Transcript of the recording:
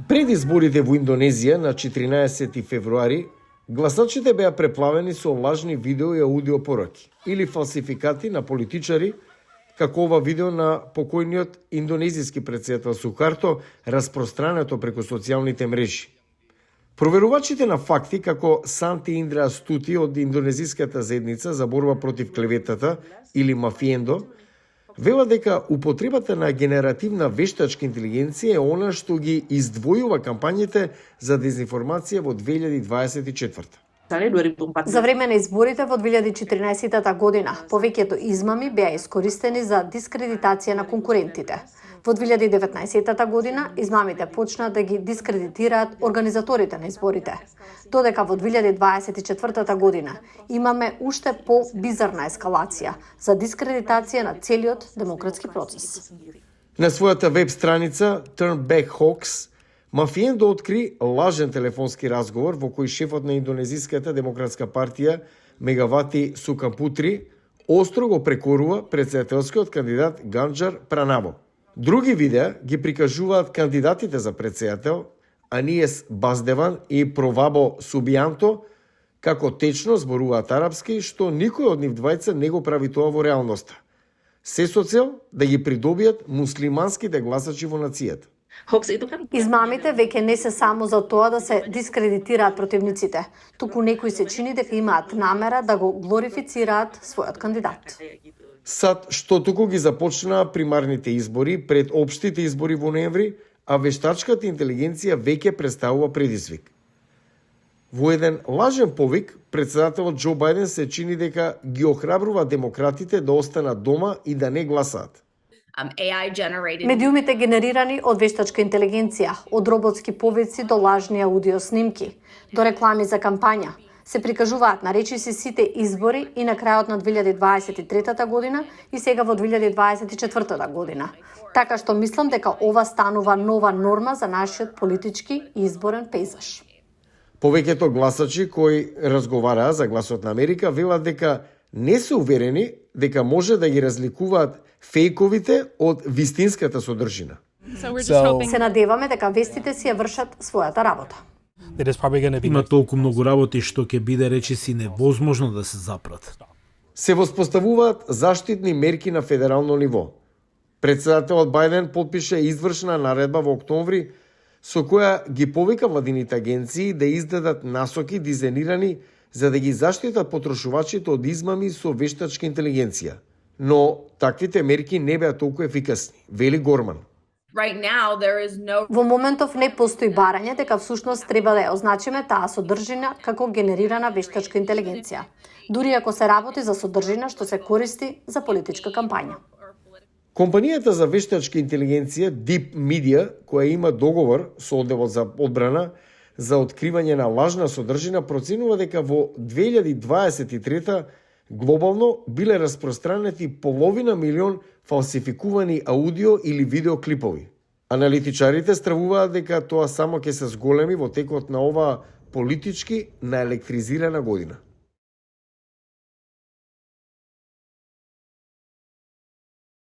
Пред изборите во Индонезија на 14 февруари, гласачите беа преплавени со лажни видео и аудио пораки или фалсификати на политичари, како ова видео на покојниот индонезиски претседател Сукарто, распространето преку социјалните мрежи. Проверувачите на факти како Санти Индра Астути од Индонезиската заедница за борба против клеветата или Мафиендо, вела дека употребата на генеративна вештачка интелигенција е она што ги издвојува кампањите за дезинформација во 2024. За време на изборите во 2014 година, повеќето измами беа искористени за дискредитација на конкурентите. Во 2019 година измамите почнаа да ги дискредитираат организаторите на изборите. Додека во 2024 година имаме уште по-бизарна ескалација за дискредитација на целиот демократски процес. На својата веб страница Turn Back Hoax, Мафиендо откри лажен телефонски разговор во кој шефот на Индонезиската демократска партија Мегавати Сукампутри остро го прекорува претседателскиот кандидат Ганџар Пранаво. Други видеа ги прикажуваат кандидатите за претседател Аниес Баздеван и Провабо Субијанто како течно зборуваат арапски, што никој од нив двајца не го прави тоа во реалноста. Се со цел да ги придобијат муслиманските гласачи во нацијата. Измамите веќе не се само за тоа да се дискредитираат противниците, туку некои се чини дека имаат намера да го глорифицираат својот кандидат. Сад што туку ги започнаа примарните избори пред општите избори во ноември, а вештачката интелигенција веќе представува предизвик. Во еден лажен повик, претседателот Џо Бајден се чини дека ги охрабрува демократите да останат дома и да не гласаат. Медиумите генерирани од вештачка интелигенција, од роботски повици до лажни аудио снимки, до реклами за кампања, се прикажуваат на речиси сите избори и на крајот на 2023 година и сега во 2024 година. Така што мислам дека ова станува нова норма за нашиот политички и изборен пейзаж. Повеќето гласачи кои разговараа за гласот на Америка велат дека не се уверени дека може да ги разликуваат фейковите од вистинската содржина. Се надеваме дека вестите си ја вршат својата работа. Има толку многу работи што ќе биде речиси невозможно да се запрат. Се воспоставуваат заштитни мерки на федерално ниво. Претседателот Бајден потпише извршна наредба во октомври со која ги повика владините агенции да издадат насоки дизајнирани за да ги заштитат потрошувачите од измами со вештачка интелигенција. Но таквите мерки не беа толку ефикасни, вели Горман. Во моментов не постои барање дека всушност треба да ја означиме таа содржина како генерирана вештачка интелигенција, дури ако се работи за содржина што се користи за политичка кампања. Компанијата за вештачка интелигенција Deep Media, која има договор со одделот за одбрана за откривање на лажна содржина, проценува дека во 2023 глобално биле распространети половина милион фалсификувани аудио или видеоклипови. Аналитичарите стравуваат дека тоа само ќе се зголеми во текот на оваа политички наелектризирана година.